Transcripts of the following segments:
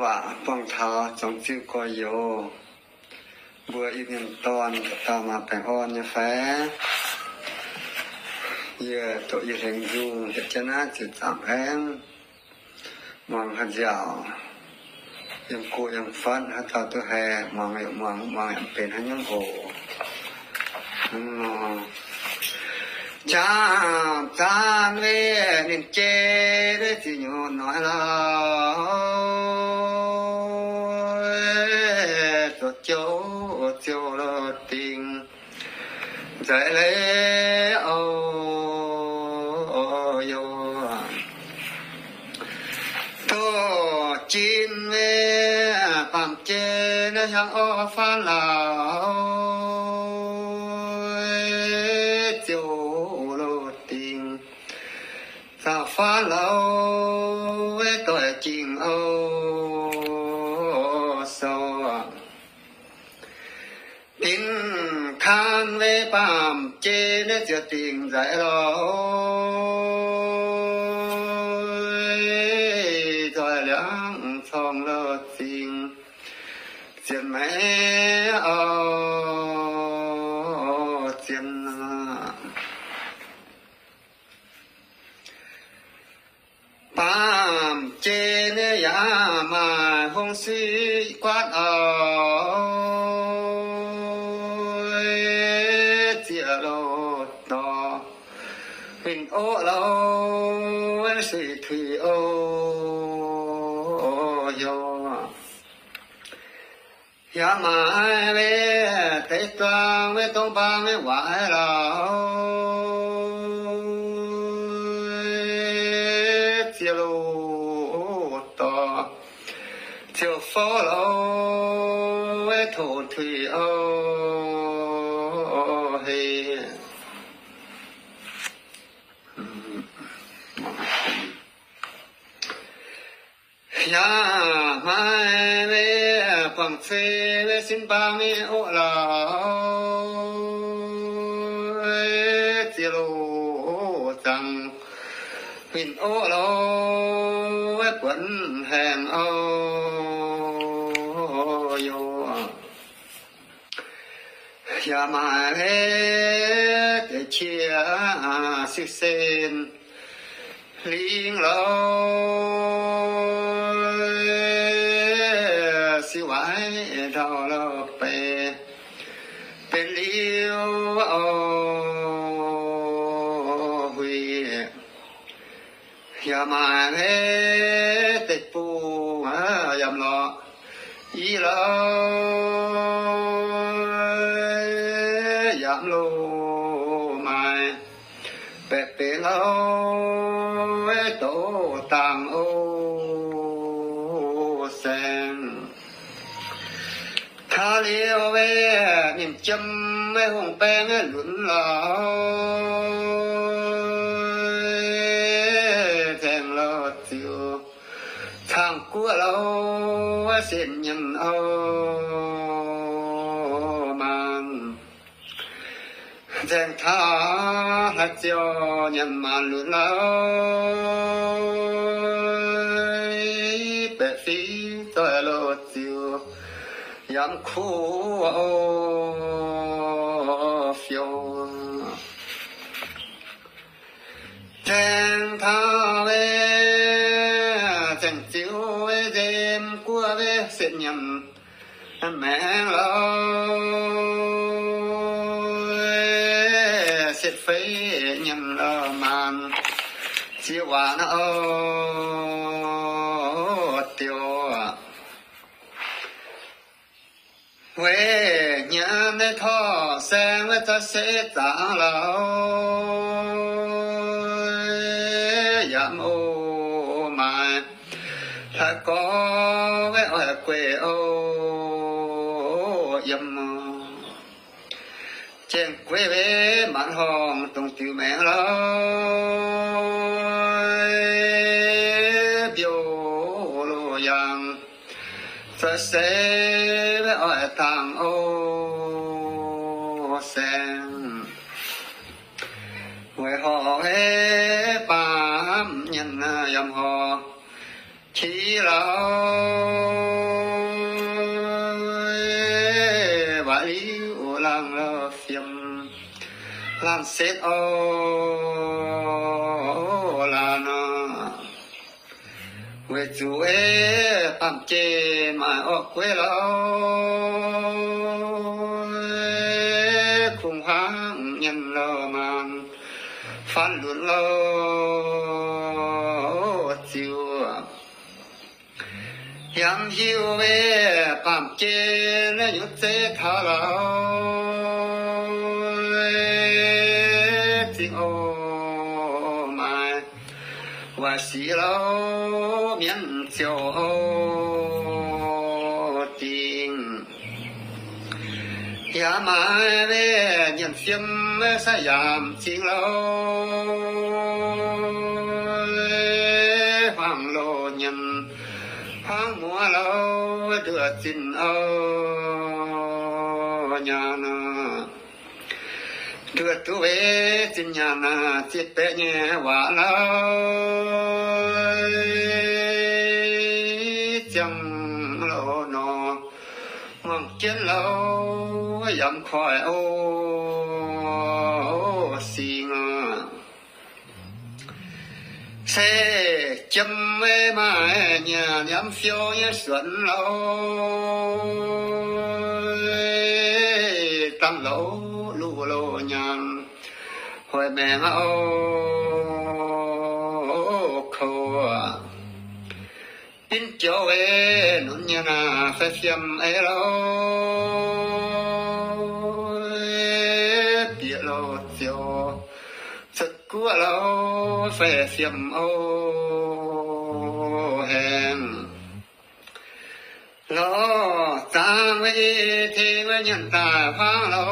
ວ່າພວກເຮົາຈົ່ງຈື່ກໍໂຍ ເບື່ອອີກໜຶ່ງຕອນ ກໍຕາມມາແປງອ່ອນຍາແຟ ເຍື່ອໂຕອີເລັງຢູ່ ເຮັດຈະໜ້າຈື່ຕາມແອງ ມອງຫາດຢາວ ຍັງກູຍັງຟັນຫາເຈົ້າໂຕແຮ ມອງຢູ່ມອງ ມອງເປັນຫາຍັງໂອ ຈາມຈານເວນິນເຈ ໄດ້ຊິໂຍນນ້ອຍລາວ ໂຈໂຈໂລດຕິງ ໃຈເລໂອໂຍ ໂຕຈິນເວ ປາມເຈ ນະຍັງອໍຟານລາວ ໂຈໂລດຕິງ ສາວຟ້າເລົ່າເວ ໂຕຈິງໂອຊໍ ຕິນຄານເວ ປາມເຈ ເນ ເຈຍຕິງໃຈເຮົາ ຈອຍຫຼຽງຊ່ອງເລີດຊິງ ຈຽນແມ່ເອົາຈຽນນາ ປາມເຈເນຍາມາຫົງສີກວາດເອົາ ເຈຍໂລດຕໍ່ ວິນໂອເລົ່າ ເວສີທວີໂອໂຍ ຍາມາຍເວ ເຕຕວາງເວ ຕົງບາງເວ ຫວາຍລາວ ເຈຍໂລດຕໍ່ ເຈຍໂຟລາວເວ ໂທນທວີໂອເຮ ຍາມາຍເວ ພວງເຊເວ ຊິນບາງເອໂອລາວ ເຈໂລຈັງ ວິນໂອລາວເວ ປວນແຮງເອົາໂຍ ຍາມາຍເວ ເຕເຊຍ ຊິເຊນ ລີງລາວ ຊິໄວເທົ່າລາວເປ ເປັນລີວເອົາຫວີ ຍາມາຍເວ ເຕປູ ຍາມລໍ ອີລາວ ຍາມໂລມາຍ ແປະເປລາວ ໂຕຕ່າງໂອແສງ ທາລຽວເວ ນິມຈຳເວ ຫົງແປງເວ ລຸນລາວ ແທງລາວຈິວ ທາງກົວລາວເວ ເສັ້ນຍຽນເອົາມານ ແຈງທາງຮັກຈຽວຍາມມາລຸນລາວ ແປະຟີຈອຍໂລດຈິວ ຍາມຄູໂອຟຽວ ແຈງທາເວ ແຈງຈິວເວ ເຈມກົວເວ ເສດຍາມ ແມງລາວ ເສດເຟຍນລາວມານ ຊິຫວານເອົາຕຽວ ເວຍາມໃນທໍ່ແສງ ເວຈະເສຈາງລາວ ຍາມໂອມາຍ ລະກໍເວອ້ອຍເກວໂອ ຢາມໂມ ແຈ້ງເກວເວ ມານຫ້ອງຕົງຕິວແມງລາວ ບຽວໂລຍາງ ສະເສເວອ້ອຍຕ່າງໂອແສງ ເວຫໍເວປາມຍານຍາມຫໍ ເຈ ທີ່ລາວ ວ່າລີໂອລາງລາວຟຽມ ລາງເສັດເອົາລານາ ເວຈູເອ ປາມເຈ ມາອອກເວລາ ຄຸງຫາງຍັນລາວມານ ຟານລຸນລາວຈິວ ຍາມຫິວເວ ປາມເຈ ແລະ ຍຸດເຊທາລາວ ຈິງໂອມາຍ ວ່າສີລາວ ມຽນຈຽວໂອຕິງ ຍາມາຍເວ ຍຽນຊຽມ ສະຫຍາມຈິງລາວ ຫວັງໂລຍຽນ ຫວັງມົວລາວ ເດືອຈິນເອົາຍານາ ເດືອຕຸເວຈິນຍານາ ຈິດເປແຍວາລາວ ຈຽງໂລນອ ມອງກຽນລາວ ຍາມຄອຍໂອ ຊິງ ເຊ ຈຳເວມາຍານ ຍາມຟຽວຍາສວນລາວ ຕັ້ງລາວ ລູໂລຍານ ຫ້ວຍແມງເອົາ ໂຄ ປິນຈຽວເວ ນຸນຍານາ ໄຟຟຽມເອລາວ ເປຍໂລຈຽວ ສະ ກົວລາວ ໄຟຟຽມເອົາແຮງ ລາວ ຈາງເວເທວະຍັນຕາ ພາງລາວ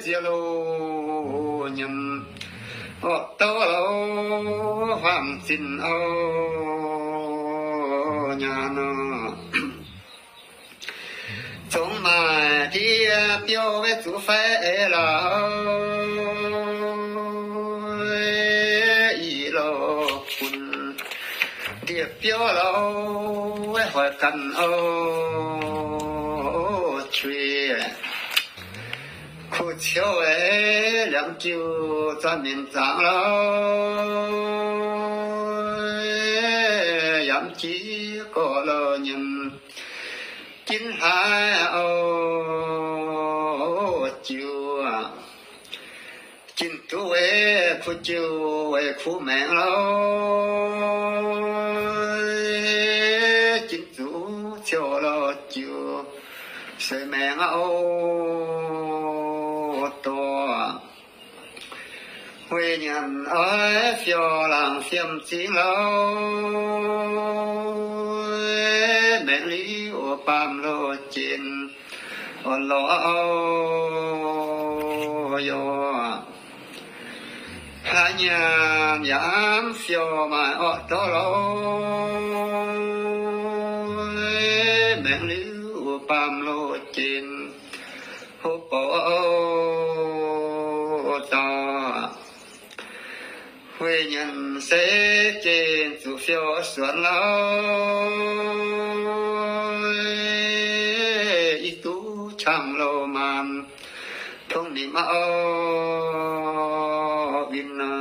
ຈຽໂລຍຳ ອອກໂຕລາວ ຫວັງຈິນເອົາຍານາ ຈົ່ງມາເດຍປຽວເວຈູໄຟເອລາວ ອີໂລກຸນ ເດຍປຽວລາວ ເວຫອຍກັນເອົາ ຊວຍ ຄູຊຽວເອ ຫຼຽງກິວ ຈາມິນຈາງລາວ ຍາມຈີກໍລອຍິນ ກິນຫາຍເອົາຈິວ ກິນຕູເອ ຄູຈິວເອ ຄູແມງລາວ ກິນຈູຊຽວລາວຈິວ ເສຍແມງເອົາຕົວ ເວຍນເອີຍ ຟຽວລາງຟຽມຈິງລາວ ແມງລີໂອປາມໂລຈິນ ອ່ອນລໍເອົາ ຢໍ ພະຍາມຍາມຟຽວມາອອກໂຕລາວ ແມງລິວປາມໂລຈິນ ໂຮປາຕາ ເວຍນເສເຈນ ສຸຟຽວສວນລາວ ອີຕູຊ່າງໂລມານ ທົງນິມາເອົາວິນນາ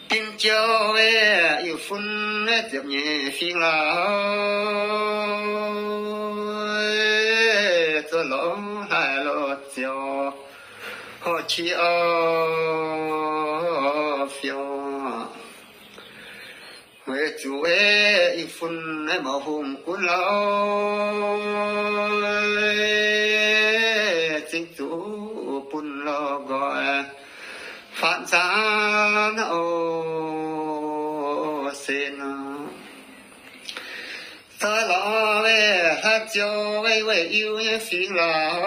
ຕິນຈຽວເອ ອີຝຸ່ນເຈັບເຍຟິງລາວ ຈະຫຼອງຫຼາຍໂລຈຽວ ຫໍຊີເອົາຟຽວ ເວຈູເອ ອີຝຸ່ນໃນໝໍຫຸງກຸນລາວ ຈິງຈູປຸນລາວກອຍ ຟານຊານໂອເຊນ ສາລາເວ ທາຈຽວເວ ເວອິວຍາສີລາວ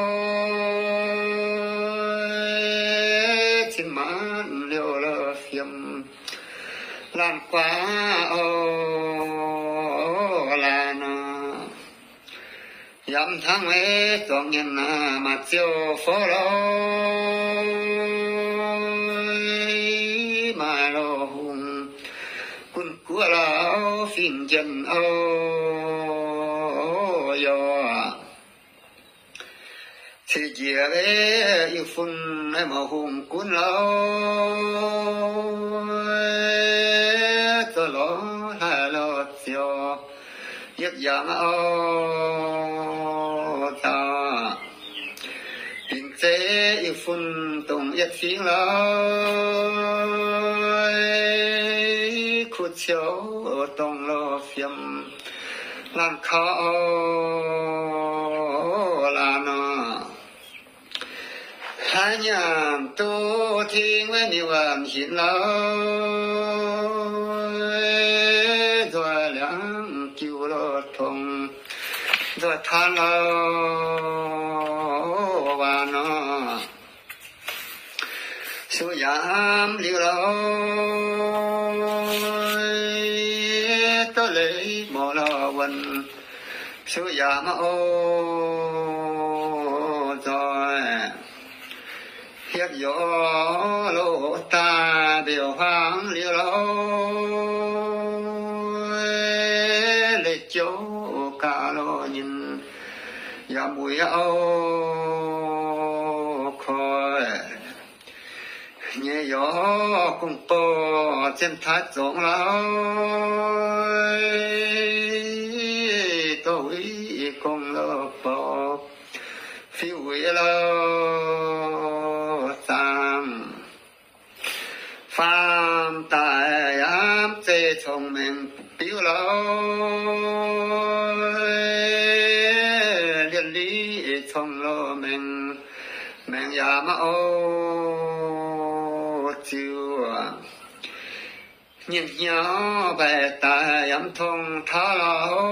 ຊິມານລຽວລາຟຽມ ລານກວາໂອລານາ ຍາມທາງເວຈອງເງິນນາ ມາຈຽວໂຟລາວ ມາ过了fingenau哟。 Thế giới yêu phun ai mà hùng cún lâu, cho lo hai lo cho yết yang ao ta. Bình chế yêu phun tùng yết phí lâu, khu chiếu tùng lo phiêm lan khó la no. Hai nhàn tu thinh với niu an hin lo, rồi lắng kiu lo thong, rồi than lo wa no. Su yam liu lo, to lei mo lo wan. Su yam o zoi. Hiep yo lo ta biu hang liu lo. Le jo ka lo nyin. Yam ui o khoi. Nhẹ yo cung pô trên thái dũng lao, tôi cung lô pô, phiêu quỷ lô tam. Phạm tài ám chê thông minh phiêu lô, liên lý thông lô minh. Mèng yà ma ô chiu. Nhìn nhau bè ta yắm thông thó lo.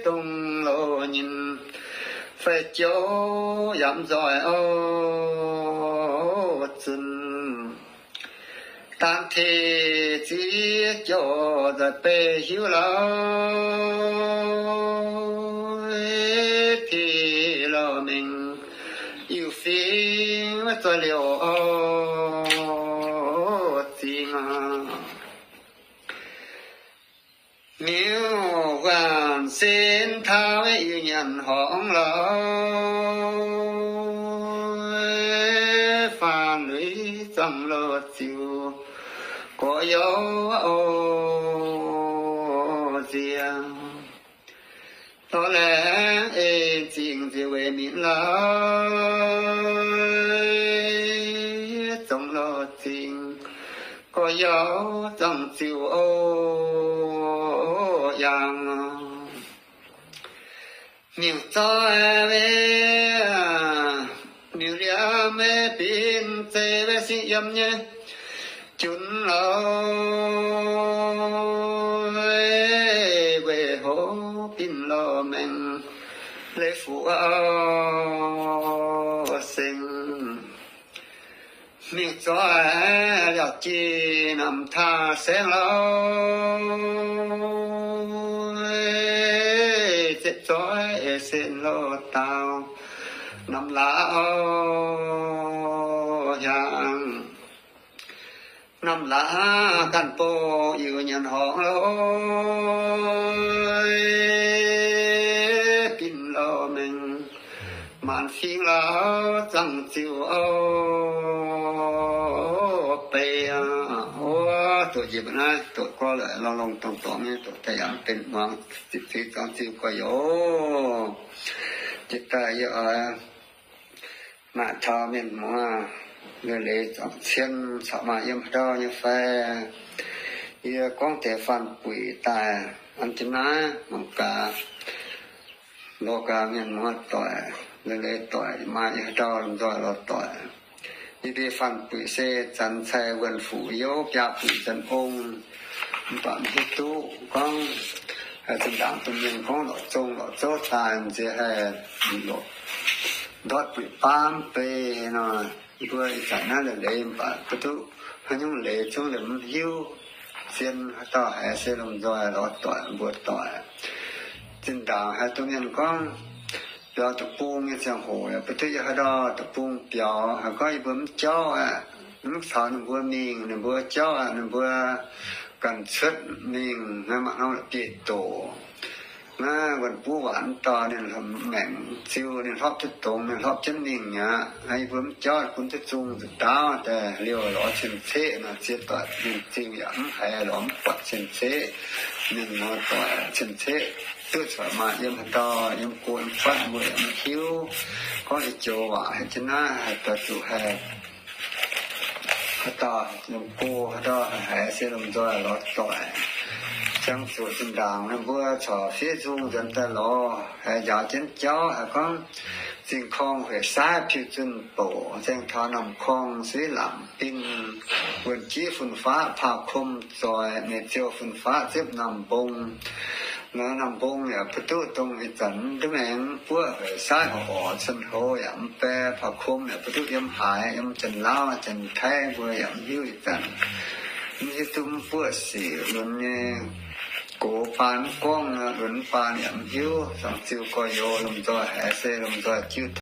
Tung lô nhìn phải chiếu yắm giỏi ô chừng. Tam thi chi cho giỏi bè hiếu lo. Thi lo mình. Yêu phi cho liều ô chi ngà. Nếu quan xin thao yêu nhận hóng lo. Phan lũy trong lo chiều. Có dấu ô diêu. Tỏ lẽ ê ching diêu ê mịn lo. Trong lo ching. Có dấu trong chiều ô yang. Niu choi ve, niu liam ve, pin che ve si yam nye. Chun lo ve, ve ho pin lo meng, le fu ao seng. Niu choi liao chi nam tha seng lo, che choi sen lo tao nam la yang. Năm lá cán bộ yêu nhân hóng lối, kinh lo mình, màn phím lo chẳng chịu ô pê. Ô, tổ dịp này, tổ có lợi lo lòng tổng tổng này, tổ tay ăn tên mang, chịu chịu chẳng chịu có yo. Chịu tay yo, Mã thao miên mô, lơ lê chọn xiên, sọ mã yếm hơ đo như phe. Yê quang tế phan quỷ tài, ăn chim ná, mong ca. Lô ca miên mô tỏi, lơ lê tỏi, mã yê hơ đo, lom doi lo tỏi. Yê bê phan quỷ sê, chắn xe vườn phủ, yô pia quỷ chân ung. Bạn hít tụ, quang, hai chân đảng tự nhiên, quang lọ trông, lọ chốt tài, dễ hè, lọ. Dot pui pam pe no, bua i sa na le le ba, patu, hanyung le chung le hiu, sien to he se lom doi lo toi, bua toi. Tin da he tu mien kong, yo tu pung ni siang ho, patu ya ha da tu pung piao, ha ko i bum chao a. ສາວນ້ຳບົວມິ່ງ ນ້ຳບົວເຈົ້າ ນ້ຳບົວກັນເຊີດມິ່ງ ນຳເຮົາເປໂຕ ມາວັນປູຫວານຕໍ່ນີ້ ແມ່ງຊິວນີ້ ຮອບຈຸດຕົງນີ້ ຮອບຈົນມິ່ງຍະ ໃຫ້ເບິ່ມຈອດຄຸນຈະຈຸງຈຸດຕາວ ແຕ່ລຽວຫຼໍເຊັນເຊນະ ເສຍຕອດມິ່ງຊິວຢາມແຮຫຼອມປອດເຊັນເຊ ໜຶ່ງມາຕໍ່ເຊັນເຊ ຕຸສາມາດຢ້ຽມພະຕໍ່ ຢ້ຽມໂກນຟັນ ບໍ່ຢ້ຽມຄິວ ຂໍໃຫ້ໂຈວາໃຫ້ຊະນະ ໃຫ້ຕະຈຸແຮ ພະຕາລົງໂກ ພະຕາແຫເຊລົງຈອຍ ຫຼອດຈອຍ ຈັ່ງສູດຈິນດາງ ນຳເບືອຊໍເຊສູງ ຈັນຕະຫຼໍ ແຫຢາວເຈັນເຈົ້າ ແຫຂອງ ສິ່ງຂອງເຫສາຍ ຜິວຈຸນໂປ ແສງທານຳຂອງ ສີຫຼຳປິນ ເວີນຈີຝຸ່ນຟ້າ ພາຄົມຈອຍ ເມຈຽວຝຸ່ນຟ້າ ເຈັບນຳບົງ ນານຳບົງ ຍາປະຕຸຕົງອີຈັນ ດະແມງ ປົວເຫສາຍ ອໍ ສັນໂຮ ຍາມແປ ພາຄົມ ຍາປະຕຸ ຍາມຫາຍ ຍາມຈັນລາວ ຈັນໄທ ເບືອ ຍາມຫິວອີຈັນ ມີຕຸມປົວສີ ລຸນເຍ ໂກປານກ້ອງ ລຸນປານ ຍາມຫິວ ສັງຊິວກໍໂຍ ລົມຈອຍ ແຫເຊ ລົມຈອຍ ຈິວ